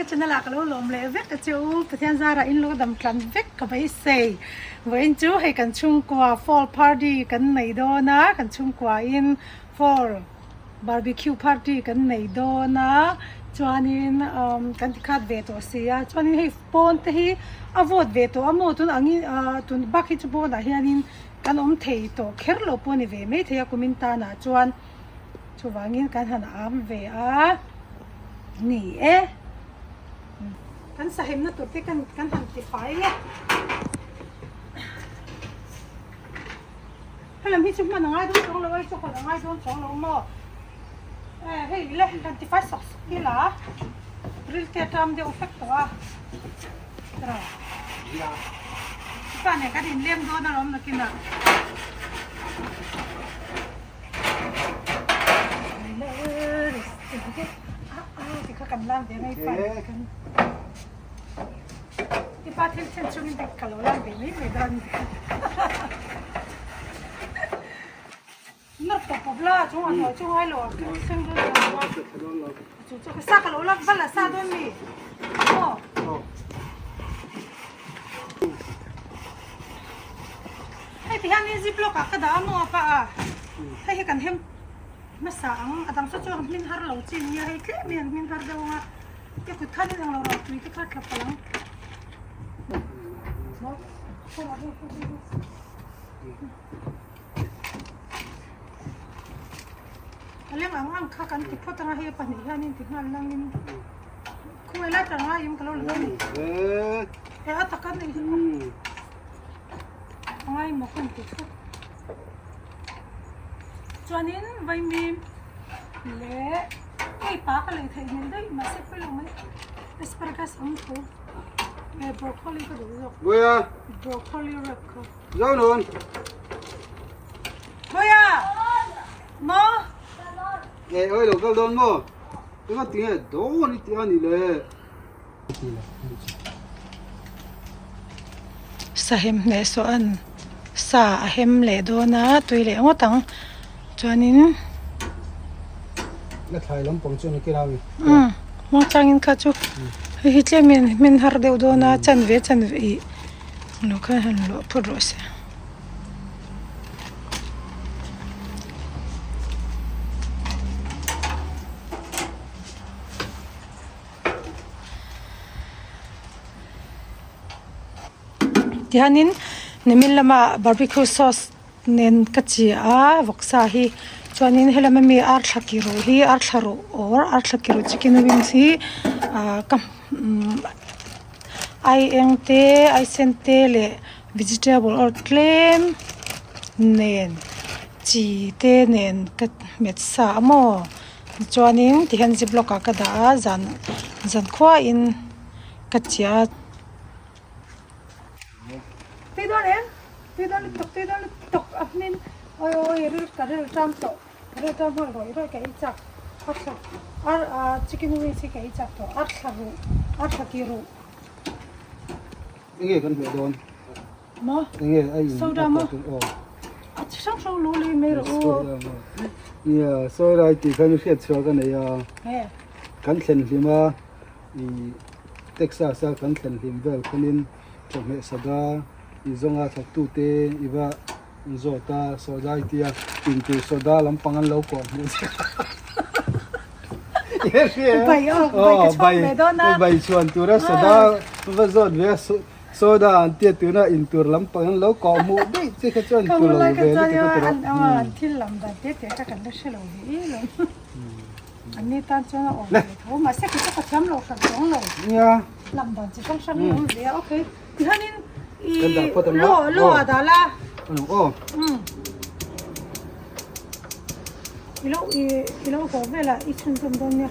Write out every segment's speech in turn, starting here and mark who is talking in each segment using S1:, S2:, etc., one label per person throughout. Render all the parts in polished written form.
S1: channel ah ka lo lawm leh vek a che u, Pathian zarah in lo dam tlan vek ka beisei. Vawiin chu hei kan chhungkua fall party kan nei dawn a, kan chhungkua in fall barbecue party kan nei dawn a, chuanin umm kan ti khat ve tawh si a, chuanin hei pawn te hi a vawt ve tawh a maw tun angin ah tun bak hi chu pawnah hianin kan awm thei tawh kher lo pawh a ni ve maithei a kumin tanah chuan. Chuvangin kan han am ve a ni e. Kan sahimna tur te kan kan han ti fai nge. Helam hi chu hman a ngai dawn chuang lo a, chu hawn a ngai dawn chuang lo maw. E hei le kan ti fai sawk sawk ila ril te a ṭam deuh hlek tawh a. Tara. Chupa nen kan inlem dawn alawm nakinah. Ipa thil thlen chungin te ka lo lam ve mai mai dawn Nawr tawp pawp la chung a hnuai chu ngai lo a seng dawn lo chu chu sa ka lo la va la sa dawn mi aw Hei ti hian zip lock ah ka dah a maw a pa a hei hi kan hem hmasa ang a dang saw chuan hmin har lo chin nia hei tlem hian hmin har deuh ang a ke kut khan in englo rawh tui te kha tla palh ang a leng ang ang kha kan ti phawt ang a hei pahnih hian in ti nghal lang in khawngaih lai tang lai in ka lo la dawn a ni he a tak a ni Ngaimawh kan ti thut. Chuanin vaimim leh hei pa ka lei theih hmel daih mahse pawi lo mai asparagus ang tho eh broccoli ka duh zawk.
S2: Boya.
S1: Broccoli wrap kha.
S2: Zo nun.
S1: Boya. Mo.
S2: Eh oi lo kal dawn mo. Enga tinge dawn i ti a ni le.
S1: Sahem hneh saw an sa a hem leh dawn a tui leh ngawt ang chuanin
S2: La thlai lampang chu a ni ken a mi.
S1: Umm muangchangin kha chu hei hi tlem in hmin har deuh dawn a chanve chanve ih lo khan han luah phawt rawh se. Tihianin nimin lama barbecue sauce nen ka chi a vawksa hi chuanin helama mi arthla ki ruh hi arthla ruh or arthla ki ruh chicken wings hi ah ka umm ai eng te ai sen te leh vegetable or tlem nen chi te nen ka hmet sa a maw. Chuanin tihian zip lock ah ka dah a zan zan khuain ka chiah a. Tui dawn em? Tui dawn lutuk tui dawn lutuk a hmin awi awi ril ka ril ṭam tawh ka ril ṭam nghal rawih rawih ka ei chak ar thla ar ah chicken wings hi ka ei chak tawh ar thla ruh ar thla ki ruh.
S2: Enge kan hmeh dawn?
S1: Maw?
S2: Enge a in
S1: Soda maw? A chi hrang hrang lo lei mai rawh u.
S2: Nia, soda i tih khan hriat chhuah ka nei a. Kan thlen hlim a, i Texas a kan thlen hlim vel khanin chawhmeh soda i zawnga thawktu te i va zawt a, soda i tia intur soda lampang an lo kawh hmuh che.
S1: Bai aw, bai ka chhuak ve dawn a.
S2: Bai chhuan tura soda va zawt ve a. Soda an tia tuna intur lampang an lo kawh hmuh daih che kha chuan tu lo ve lutuk a ti rawh.
S1: An thil lam dan te te kha kan la hre lo ve i lo. An ni tan chuan a awm ve tho mahse kei chu ka thiam lo hran chuang lo.
S2: Nia.
S1: Lam dan chi hrang hrang hi a awm ve a okay. Tihianin i lo lo a dah la.
S2: Aw.
S1: I lo i lo haw velah i chhunzawm dawn nia.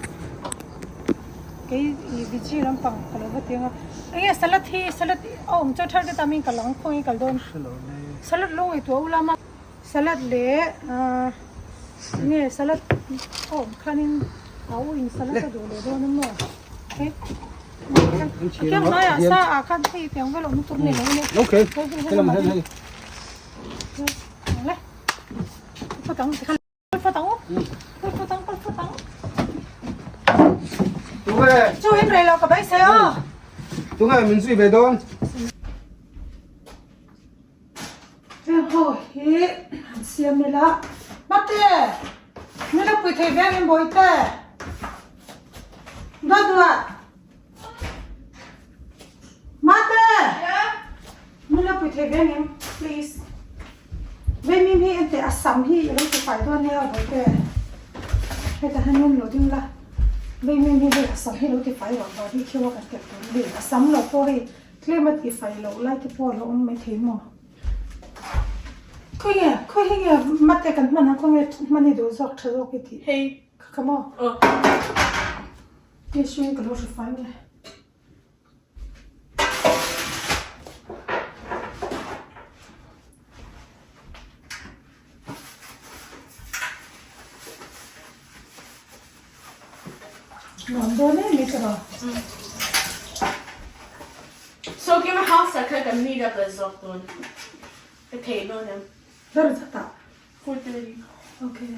S1: Kei i veggie lampang ka lo va ti ang a. Enge salad hi salad a awm chu thar te tamin ka lang khawnge kal dawn. Salad lo ngaihtuah ula ma. Salad leh ahh enge salad a awm khanin a u in salad a duh leh dawn a maw. Hei a kiang hnuaiah sa ah khan hei tiang vel awm tur nei lo ania.
S2: Okay helam hei hei.
S1: Le. Phawt ang tikhan. Phawt ang. Phawt ang phawt ang.
S2: Awle.
S1: Chu in rei lo ka beisei aw.
S2: Tunge min zui ve dawn?
S1: Heng ho hi an siam ila. Mate! Min lo pui thei veng em Bawihte? Duat duat! Mate! Min lo pui thei veng em please? Vengmim hi ente a sam hi i lo ti fai dawn nia Bawihte. Hetah hian min lo ding la. Vengmim hi hei a sam hi lo ti fai rawh barbecue a kan telh tur hei a sam lo pawh hei Tlem a tih fai loh lai te pawh a lo awm mai thei maw? Khawi nge, khawi hi nge mate kan hman ang, khawi nge hman i duh zawk tha zawk i tih?
S3: Hei.
S1: Kha kha maw?
S3: Aw.
S1: Hei hring ka lo hre fai nge. Nuam dawn em mai tawh.
S3: So give a house a kha kan meet up leh zawk dawn. Ka thei dawn em?
S1: Ber zatah.
S3: 4:30.
S1: Okay.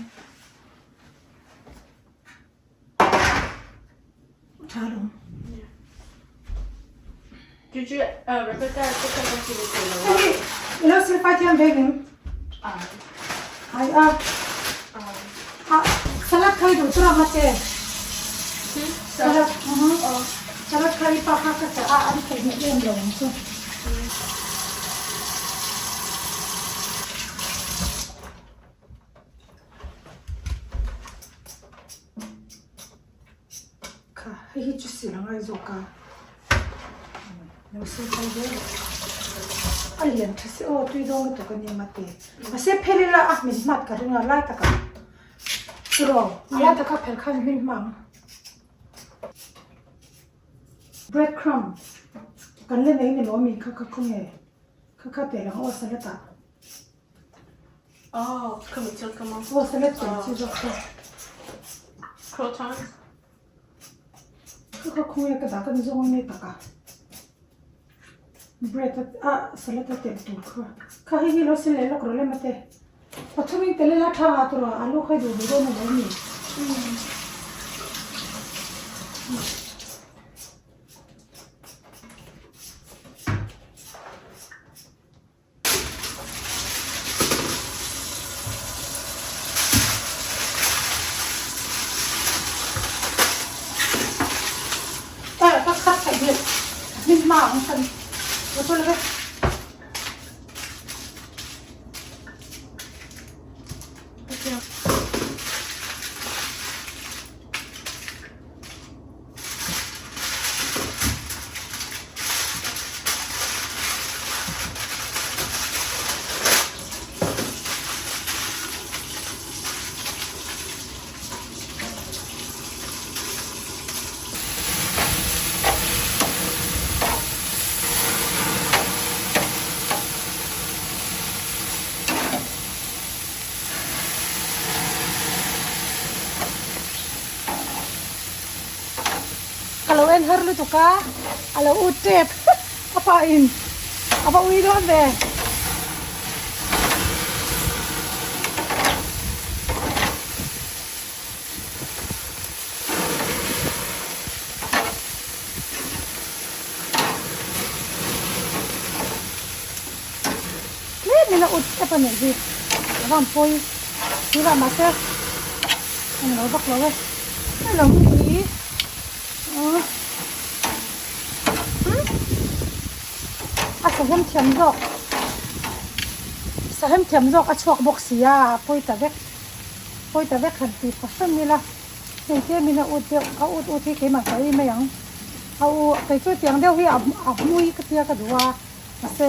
S1: Tha lawm.
S3: Chu chu Rebecca te kha ka sil thei lo a.
S1: Hei i lo sil fai thiam ve ngem?
S3: Ai.
S1: Ai a.
S3: Ai.
S1: A salad khai duh chu ram a che. Salad. Salad kha i pa kha ka chah a an theih hmel em lo ang chu. Kha hei hi chu sil a ngai zawk a lo sil phei zel a lian tha si aw tui dawn lutuk a nia mate mahse phel ila a hmin hmat ka ring a lai takah tiraw a lai takah phel khan hmin hma ang bread crumb kan la nei ni lo ami kha kha khawnge kha kha tel ang aw salad ah.
S3: Oh, come on, come on.
S1: Aw salad tel chi zawk kha.
S3: Croutons.
S1: Kha kha khawnge ka dah ka ni zawng ang nei tak a. Bread a salad a tel tur kha. Kha hei hi lo sil leh lawk rawh le mate. Pathum in tel ila tha ngah tur a alu kha i duh ve dawn a lo ni. Ka khat theih hi hmin hma ang khan ka chu love. Ka lo en har lutuk a, a lo ut tep a pa in a va ui dawn ve. Tlem in a ut tep a nih hi a van pawi tunah mahse a ni lo vak lo e hei lo hi a sahhem thiam zawk sahhem thiam zawk a chhuak bawk si a a pawi ta vek pawi ta vek han ti fahran ila hei tlem in a ut deuh a ut ut hi keimah ka ei mai ang a u kei chu tiang deuh hi a hmui ka tia ka duh a. Mahse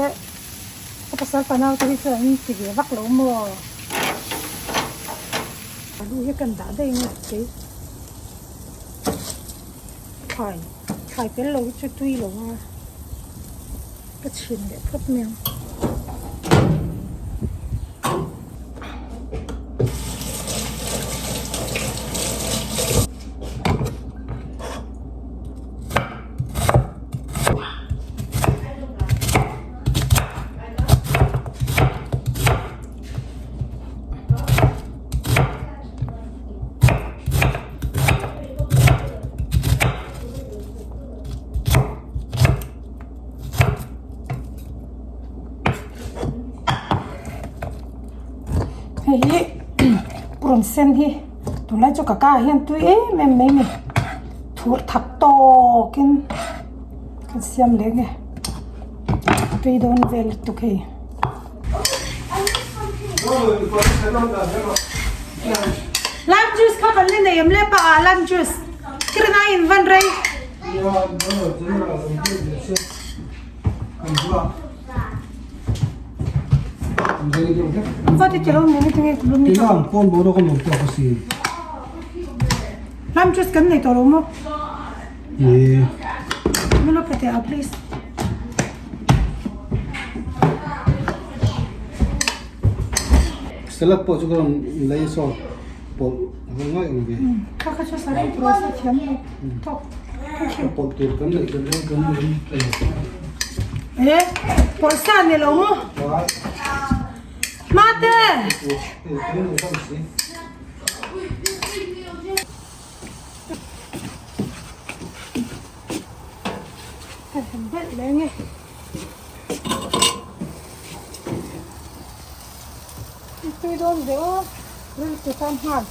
S1: ka pasal fanau te hi chuan an ti ve vak lo maw? Alu hi kan dah daih nge kei thlai thlai tel lo hi chu tui lo a ka chhin leh phawt mai ang. Hei hi purun sen hi tunlai chu ka ka ah hian tui em em mai a ni thur thak tawkin kan siam leh nge tui dawn vel lutuk hei. Lime juice kha kan la nei em le pa ah lime juice kirina in van rei. Lime juice kan nei tawh lo maw? Min lo pe teh a please.
S2: Salad pawh chu ka rawn lei saw pawlh a va ngai ang ve.
S1: Kha kha chu salad pawh a thiam lo tawk.
S2: Pawlh tur kan neih kan ring kan ring.
S1: E pawlh sa ni lo maw? Mate! Ka han belh leh nge. Tui dawn ve aw rilru tan nghal.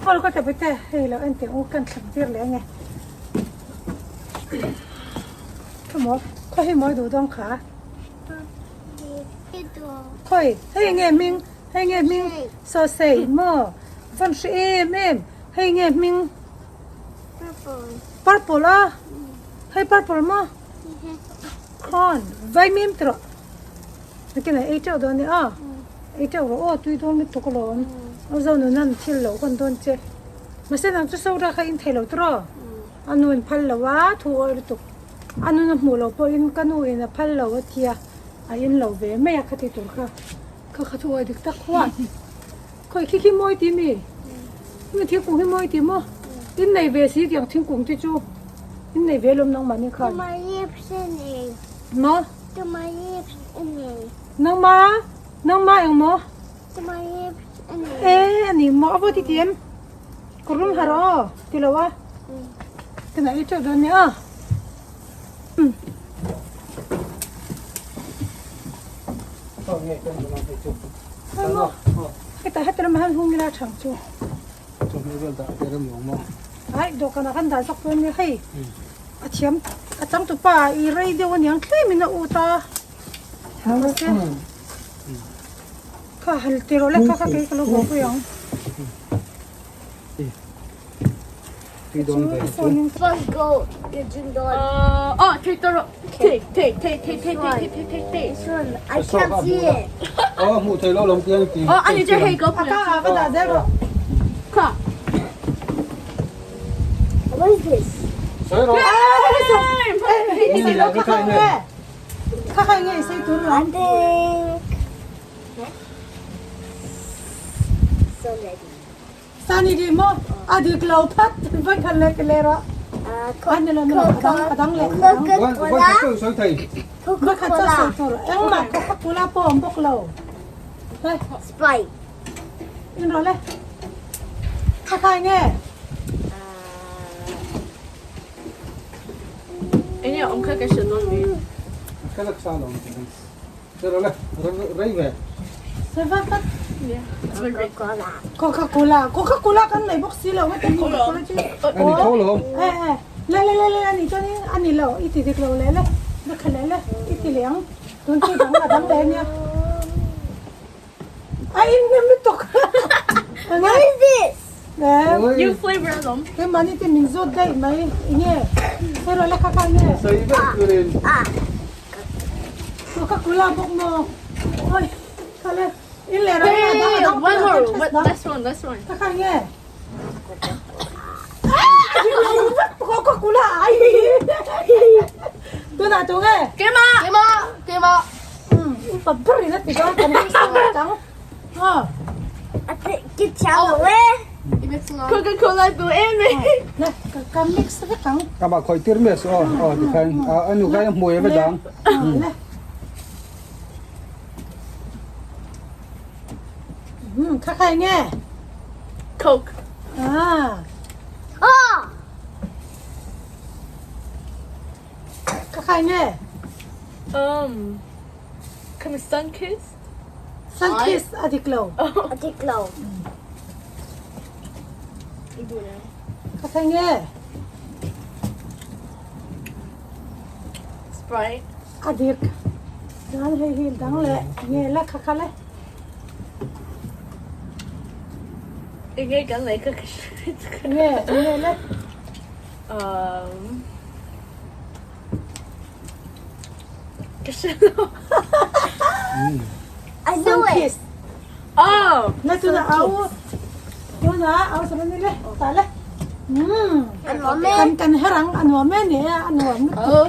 S1: Pawl ka tepui te hei lo en teh u kan thlak tir leh ange. Khaw maw khaw hi mawi duh dawn kha. Khawi hei nge hming hei nge hming sausage maw vawn hre em em hei nge hming. Purple a hei purple maw khawn vaimim tih rawh nakin ah ei teuh dawn nia aw ei teuh rawh aw tui dawn lutuk alawm aw zo nun an thil loh hawn dawn che mahse nang chu soda kha in thei lo tiraw a nu in phal lo a thu awih lutuk a nun a hmuh loh pawhin ka nu in a phal lo a tia a in lo ve mai a khati tur kha kha kha thu awih dik tak khuan. Khawi khi khi mawi ti mi? Mi thingkung hi mawi ti maw? In nei ve si tiang thingkung te chu in nei ve lawm nangmah ni khan. Maw? Nangma nangma eng maw? E a ni maw a vaw ti ti em? Ka rum har aw ti lo a. Ka na ei teuh dawn nia. Heta heta lamah hian hung ila thang chu. Ai dawhkanah khan dah zawk dawn nia hei a thiam a changtupa i rei deuh aniang tlem in a ut a mahse kha hal ti rawh le kha kha kei ka lo buaipui ang. Sani ri maw? A dik lo phat vawi khat leh ti leh rawh. A ni lo ni lo a dang a dang leh a dang.
S2: Vawi khat chauh sawi thei.
S1: Vawi khat chauh sawi tur. Engmah Coca-Cola pawh a awm bawk lo. Le.
S4: Sprite.
S1: In rawh le. Kha kha enge?
S3: Enge awm kha ka hre dawn mi.
S2: Ka lak sa lo.
S1: Coca Cola Coca Cola kan nei bawk si lo heti Coca Cola chu eh eh le le le le ani chuan in ani lo i ti dik lo leh le le kha leh le i ti leh ang tun chu dang a dang leh ania a in hnem lutuk
S4: What is this?
S3: New flavor alawm.
S1: Keimahni te min zawt daih mai enge sawi rawh le kha kha enge. Coca Cola bawk maw? Oi, khale in leh rang a dang a dang
S3: One more, last one, last one.
S1: Ka kha nge? Coca Cola ai. Tuna tu nge?
S3: Kema.
S4: Kema, kema.
S1: Upa ber in a ti dawn kan ring sang ngawt ang. Aw.
S4: Ki thiam lo e.
S3: Coca Cola tu em e.
S1: Le, ka mix vek ang.
S2: Amah khawih tir mai a su aw, aw tikhan a nu kha a hmuai a va dang.
S1: Le. Hmm, kha kha enge?
S3: Coke.
S1: Ah.
S4: Oh.
S1: Kha kha enge?
S3: Um, come sun kiss?
S1: Sun kiss a dik lo.
S4: A dik lo.
S1: Ka thei nge?
S3: Sprite.
S1: A dik. Chuan hei hi dang leh nge la kha kha le.
S3: Enge kan lei ka ka hre.
S1: Nge nge le.
S3: Um, ka hre lo.
S4: I know it.
S3: Oh!
S1: Na tuna au. Tuna au sa ni le. Ta le. Mm. Kan kan herang anuam e ni anuam.
S3: Oh.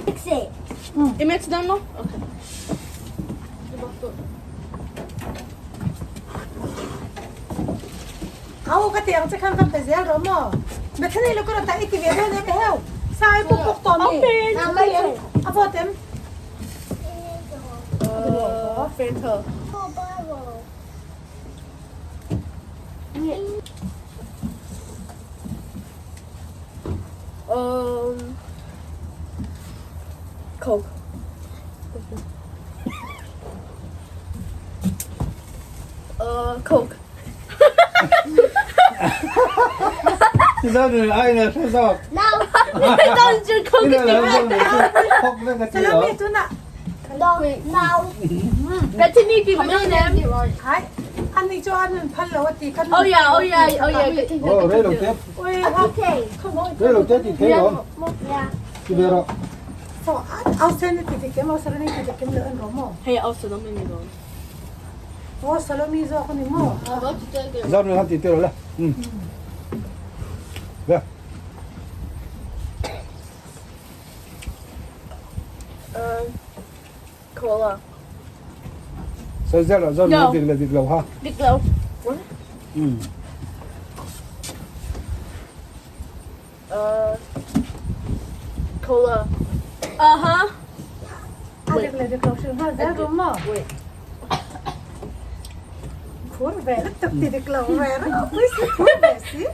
S4: Fix it.
S3: Image down mo? Okay.
S1: Au ka tiang che khan kan pe zel ro mo. Bethany lo ko ta iti ve ne me heu. Sa ai puk puk to mi.
S3: Okay.
S1: A vo tem.
S3: Fanta. Coke. Coke.
S2: Sao ai nè sao?
S4: No.
S3: Don't you Coke?
S1: Salami tuna.
S4: No. No.
S3: Bethany, be them.
S1: Ai. Anh đi cho ăn phân lỗ thì cân.
S3: Oh yeah, oh yeah, oh yeah.
S2: Oh, rei lo te.
S1: Ôi,
S4: Okay.
S1: không có.
S2: Rei lo te ti thei lo.
S4: Yeah.
S2: Ti ve ro.
S1: So, au sen ti ti kem au salami ti ti kem le an romo.
S3: Hey, also don't make me go.
S1: O salami zo ko ni mo.
S2: Zau ne ti te ro le. Ve.
S3: Cola.
S2: Sai zel zau ne dik le dik lo ha.
S3: Dik lo. Cola. Uh-huh.
S1: A dik le dik lo shin ha zel romo.
S3: Wait.
S1: Phur ve tak ti dik lo ve ra. Pui si phur ve si.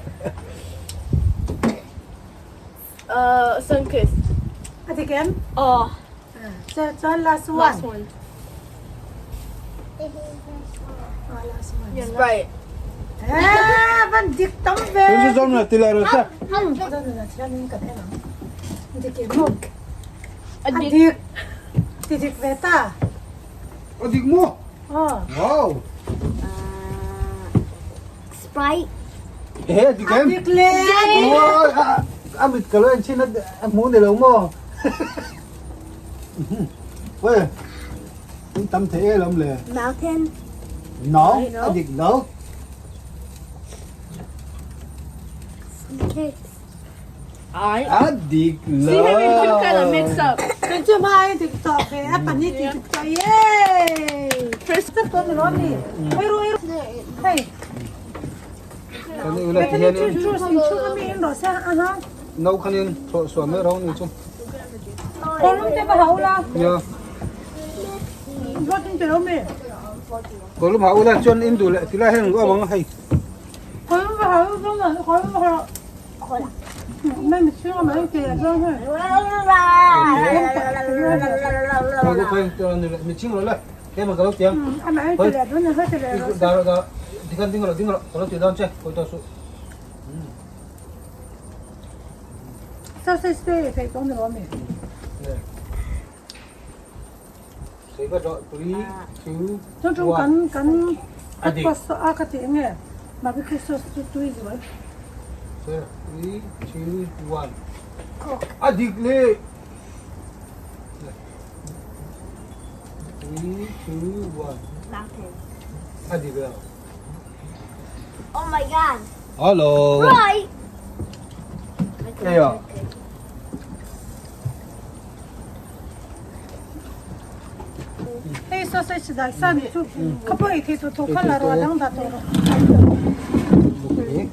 S3: Sun kiss.
S1: A dik em.
S3: Oh,
S1: Cho cho last one.
S3: last one.
S1: Ah, last one.
S3: Sprite.
S1: Eh, van dik tam ve.
S2: Thế zau ne ti la ro sa.
S1: Zau ne ti la ning ka em. Dik em mo.
S3: A
S1: A
S3: dik.
S1: dik. Ti dik ve ta.
S2: A dik mo.
S1: Oh.
S2: Wow.
S4: Sprite.
S2: Eh, dik
S1: A
S2: em.
S1: dik le.
S2: Oh, a mit ka lo en chin a mu ni lo mo. Ôi. Tâm thế lắm lệ.
S4: Mountain.
S2: No, a dik lo.
S4: Kiss.
S3: I.
S2: A dik lo.
S3: See how we kind of mix up.
S1: Bên chưa mai thì tọ về áp bản đi thì tọ yeah.
S3: First,
S1: Rất tốt rồi mi. Ôi rồi Hey.
S2: Cái này là
S1: Cái
S2: cái
S1: này
S2: này
S1: chú chú xin chú cái mi nó sẽ à ha.
S2: nấu khăn yên thọ sủa mấy rau này chứ.
S1: Còn lúc thế bà hậu là.
S2: Yeah.
S1: Gót tin tưởng mi.
S2: Có lúc hậu là chân in đủ lại thì là hết có bằng hay.
S1: Còn lúc bà hậu không là còn lúc bà hậu. Mẹ mình chưa mà em kể là sao thôi.
S2: Thôi thôi thôi mình chính rồi lại. Thế mà cái lúc tiếng.
S1: À mà em kể là đúng là hết rồi.
S2: Đó đó. Thì con tiếng rồi tiếng rồi, có lúc thì đón chơi, có tao số.
S1: Sao sẽ sẽ phải có được mi.
S2: Sẽ có rồi 3 2
S1: Chúng chúng cần cần
S2: À đi.
S1: có số à cái tiếng nghe. Mà cái số số túi rồi.
S2: 3 2 1. À dik le. 3 2 1.
S4: Mountain.
S2: À dik le.
S4: Oh my god.
S2: Hello.
S4: Right.
S2: Đây à.
S1: Hey sausage dal san chu kapo i thi tu tu khala ro dang da to ro.
S2: Okay.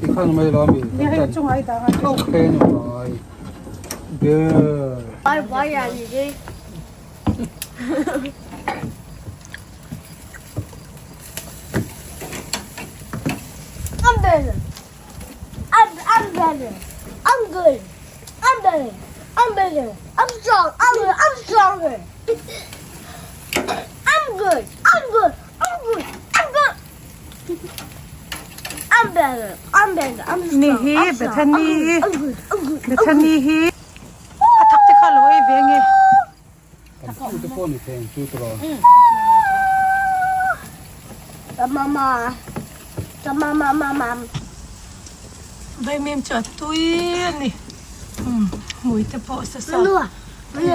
S2: Thì khăn mấy lo mi.
S1: Ni hai chung ai da ga.
S2: Okay rồi. Good.
S3: Why, why are you gay?
S4: I'm better. I'm better. I'm good. I'm better. I'm better. I'm strong. I'm good. I'm stronger. I'm good. I'm good. I'm good. I'm good. I'm better. I'm better. I'm strong.
S1: Ni hi
S4: I'm strong.
S1: Bethany.
S4: I'm good. I'm good. I'm good.
S1: Bethany hi a thak te kha lo ei ve nge.
S2: Kan phu te pawh ni thei ang chu tawh.
S4: Mama. Mama mama.
S1: Vaimim chu a tui a ni. Hmui te pawh sa sa. Tui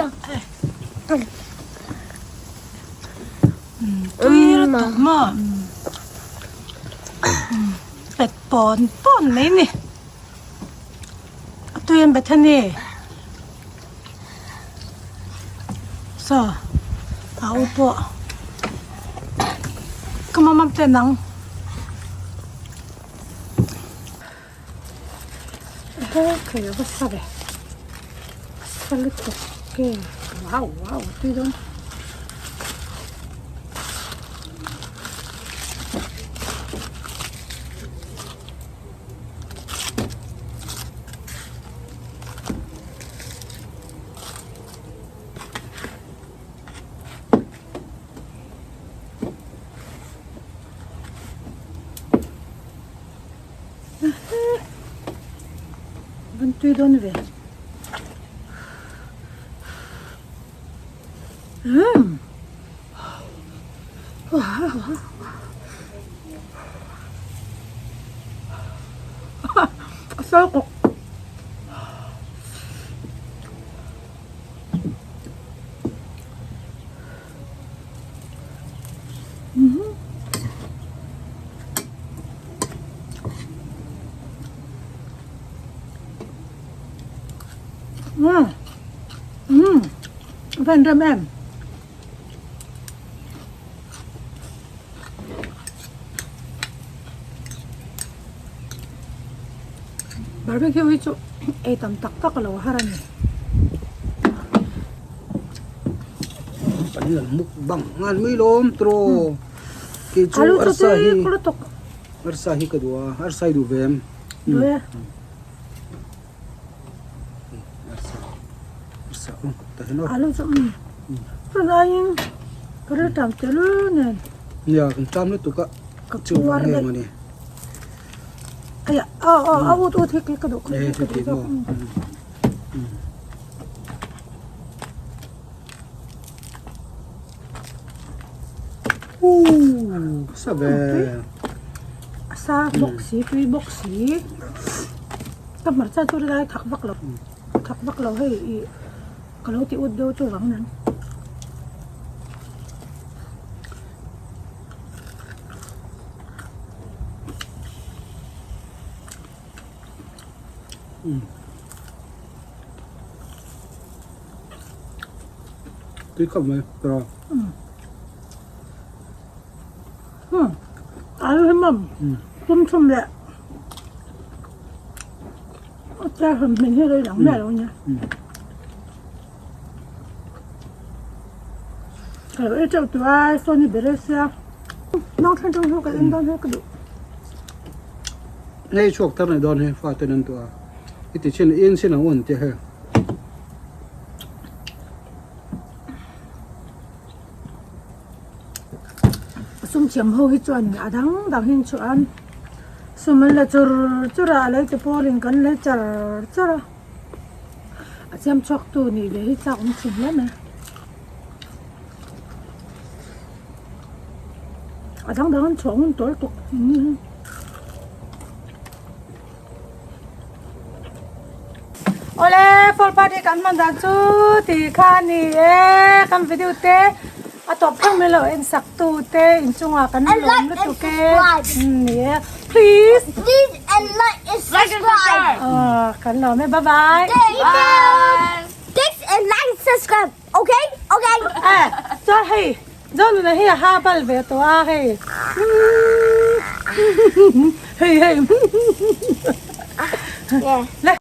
S1: lutuk maw. Pet pawn pawn mai ni. A tui an Bethany. Saw a u pawh ka mama te nang okay a va sa ve a sa lutuk ke wow wow a tui dawn. Van tui dawn ve. Umm. A sal kawk. Van rem em. Barbecue hi chu ei tam tak tak a lo har a ni.
S2: Kan lan mukbang ngan mai lawm tawh kei chu arsa hi arsa hi ka duh a arsa hi duh ve em.
S1: Duh e. Alu chu rawn aiin ka ril tam telul nen.
S2: Nia kan tam lutuk a
S1: ka puar daih. Aya aw aw a ut ut hi ka duh ka duh zawk. A sa bawk si tui bawk si ka hmarcha chu rilai thak vak lo thak vak lo hei ih ka lo ti ut deuh chu vang nan.
S2: Tui khawp mai tawh.
S1: Alu hi maw pum thum leh a char hawm hmin hi rei dang miah lo nia. Ka lo ei teuh tawh a sawn hi ber e sia nang thleng tang hi ka en dawn hi ka duh.
S2: Hei chhuak thar nei dawn hi fa ten an tuah a i ti chin in sin ang un tih hei.
S1: Sum thiam ho hi chuan a dang dang hin chuan sum an la chur chur a a lei te pawlin kan lei char char a a siam chhuak tu nih ve hi chak awm thin hle mai a dang dang an chhuah ngun tawl tuk. Awle fall party kan hman dan chu tih kha a ni e kan video te a tawp thleng mai lo en sak tu te inchungah kan lawm lutuk e ni e please
S4: Please and like and subscribe.
S1: Kan lawm e bye bye.
S4: Thanks and like and subscribe. Okay? Okay.
S1: Chuan hei Zonuna hi a ha bal ve tawh a hei hei hei.
S4: Yeah.